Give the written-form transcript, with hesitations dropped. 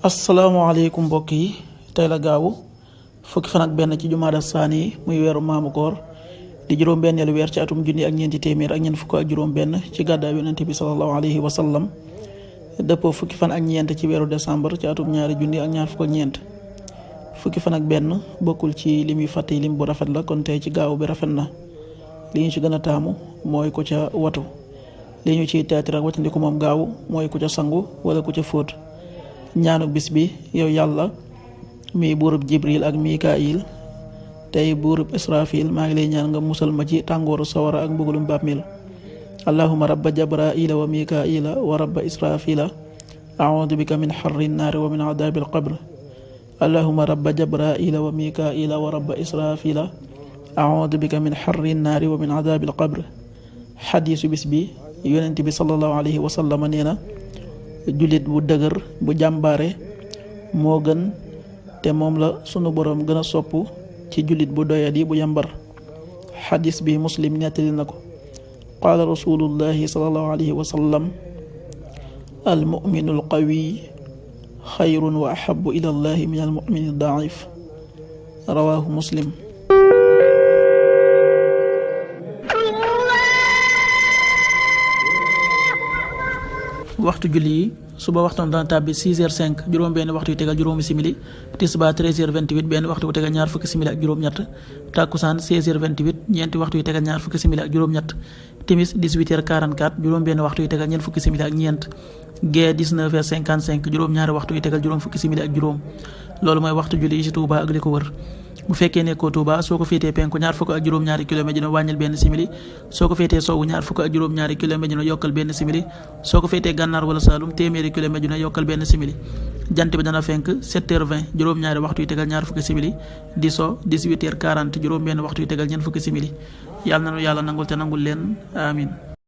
asalaamaaleykum mbokk yi, tey la gaawu fukki fan ak benn ci jumaada saani muy weeru maamu koor di juróom-benneelu weer ci atum junni ak ñeenti téeméer ak ñeent fukk ak juróom-benn ci gàddaay yonent bi sallallahu alayhi wa sallam dëppoo fukki fan ak ñeent ci weeru décembre ci atum ñaari junni ak ñaar fukk ak ñeent. fukki fan ak benn bokkul ci lim yu fàtte lim bu rafet la, kon tey ci gaaw bi rafet na. li ñu ci gën a taamu mooy ku ca watu. li ñu ciy teetira ak watandiku moom gaaw mooy ku ca sangu wala ku ca fóot. ñaanu bis bi: yow yàlla mi buurub jibril ak mikail tey buurub israfil, maa ngi lay ñaan nga musal ma ci tàngooru sawara ak mbugulum bàmmeel. allahuma rabba jabraila wa mikaila wa rabba israfila audu bika min xarri nnaari wa min adabi alqabr. allahuma rabba jabraila wa mikaila wa rabba israfila audu bika min xarri nnaari wa min adabi alqabr. xadiisu bis bi: yonent bi sallallahu alayhi wa sallam nee na jullit bu dëgër bu jàmbaare moo gën te moom la sunu boroom gën a sopp ci jullit bu doyadi bu yàmbar. xadis bi muslim nettali na ko. qaala rasulullahi sallallahu alayhi wa sallam: al muminu al qawi xayrun wa ahabu ila allahi min al mumini daif. rawahu muslim. waxtu julli yi: suba waxtoon dana tàbbi 6h05 juróom benn waxtu yu tegal juróomi simili, tisbaar 13h28 benn waxtu bu tegal ñaar fukki simili ak juróom-ñett, takkusaan 16h28 ñeenti waxtu yu tegal ñaar fukki simili ak juróom-ñett, timis 18h44 juróom benn waxtu yu tegal ñeent fukki simili ak ñeent, gee 19h55 juróom ñaari waxtu yu tegal juróom fukki simili ak juróom. loolu mooy waxtu julli yi ci Touba ak li ko wër. bu fekkee nekkoo Touba, soo ko féetee penku ñaar fukk ak juróom-ñaari kilomètre dina wàññil benn simili, soo ko féetee sowwu ñaar fukk ak juróom-ñaari kilomètre dina yokkal benn simili, soo ko féetee gànnaar wala Saalum téeméeri kilomètre dina yokkal benn simili. jant bi dana fenk 7h20 juróom-ñaari waxtu yu tegal ñaar fukki simili, di so 18h40 juróom benn waxtu yu tegal ñeent fukki simili. yàlla na nu yàlla nangul te nangul leen, amin.